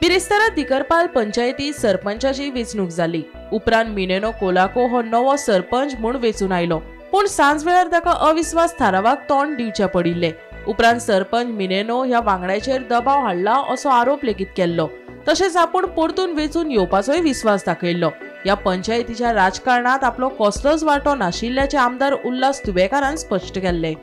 बिरेस्तारा दिकरपाल पंचायती सरपंचाची वेंचणूक जाली. उपरांत मिनेनो कोलाको हो नवो सरपंच म्हूण वेंचून आयलो, पूण सांज वेळार ताका अविस्वास थारावाक तोंड दिवचें पडिल्लें. उपरांत सरपंच मिनेनो ह्या वांगड्याचेर दबाव हाडला असो आरोप लेगीत केल्लो. तशेंच आपूण परतून वेंचून येवपाचोय विस्वास दाखयल्लो. ह्या पंचायतीच्या राजकारणात आपलो कसलोच वांटो नाशिल्ल्याचें आमदार उल्हास तुबेकारान स्पश्ट केल्लें.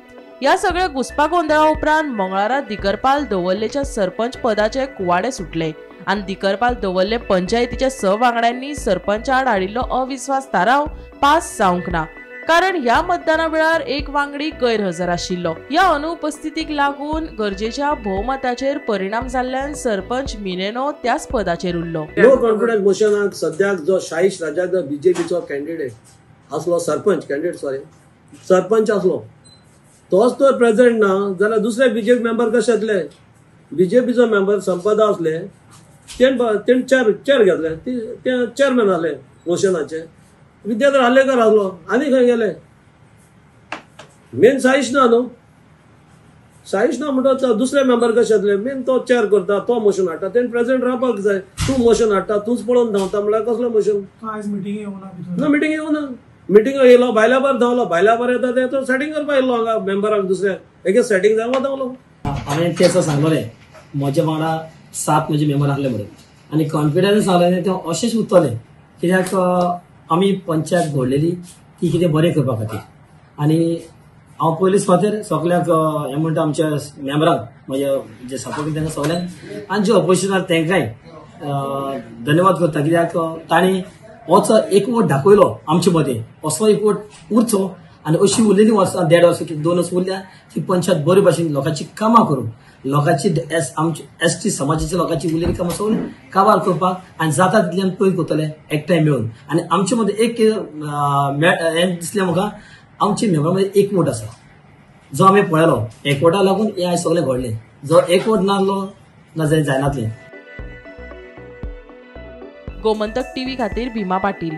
ह्या सगळ्या घुस्पा गोंदळा उपरांत मंगळारा दिकरपाल दवर्लेच्या सरपंच पदाचे कुवाडे सुटले आनी दिकरपाल दवर्ले पंचायतीच्या 6 वांगड्यांनी सरपंचा आड हाडिल्लो अविस्वास थाराव पास जावंक ना, कारण ह्या मतदाना वेळार एक वांगडी गैरहजर आशिल्लो. ह्या अनुपस्थितीक लागून गरजेच्या भोवमताचेर परिणाम जाल्ल्यान सरपंच मिनेनो त्याच पदाचेर उरलो. नो कॉन्फिडन्स मोशनाक सद्याक जो शाहीश राजा जो बीजेपीचो कॅन्डिडेट आसलो, सरपंच कॅन्डिडेट सॉरी सरपंच आसलो, तोच तो प्रेझेंट ना जाल्यार दुसरे बीजेपी मेंबर कशे येतले? बीजेपीचो मेंबर संपदा आसले, तेण चेर घेतले, ते चेअरमॅन आसले मोशनाचे. विद्याधर आर्लेकर आसलो, आनी खंय गेले? मेन साईश ना न्हू, साईश ना म्हणटा दुसरे मेंबर कशे येतले? मेन तो चेअर करता, तो मोशन हाडटा, तेण प्रेझेंट रावपाक जाय. तूं मोशन हाडटा, तूंच पळोवन धांवता म्हणल्यार कसलें मोशन? ना मिटींग येवना, मिटींग येयलो भायल्या बार धांवलो, भायल्या बार येता ते तो सेटींग करपाक येयलो हांगा मेंबरांक दुसऱ्या एक सेटींग जावं धांवलो. हांवें तें सांगलें म्हज्या वांगडा 7 म्हजे मेंबर आसले म्हणून, आनी कॉन्फिडन्स आसलें तें अशेंच उरतलें, कित्याक आमी पंचायत घडलेली ती कितें बरें करपा खातीर. आनी हांव पयलीं सुवातेर सगल्यांक हें म्हणटा आमच्या मेंबरांक म्हज्या जे सपोर्ट तांकां सगल्यांक आनी जे ऑपोजिशनार तांकांय धन्यवाद करता, कित्याक तांणी होच एकवट दाखयलो आमचे मदें, असो एकवट उरचो आनी अशी उरलेली वर्सां 1.5 वर्सां 2 वर्सां उरल्या ती पंचायत बरे भाशेन लोकांची कामां करून लोकांची आमची एस टी समाजाच्या लोकांची उरलेली कामां सगळीं काबार करपाक आनी जाता तितलें आमी पयस करतले एकठांय मेळून. आनी आमचे मदें एक हें दिसलें म्हाका, आमचे मेंबरा मदें एकवट आसा जो आमी पळयलो, एकवटा लागून हें आयज सगळें घडलें. जो एकवट नासलो ना जाल्यार जायनातलें. गोमंतक टीव्ही खातीर भीमा पाटील.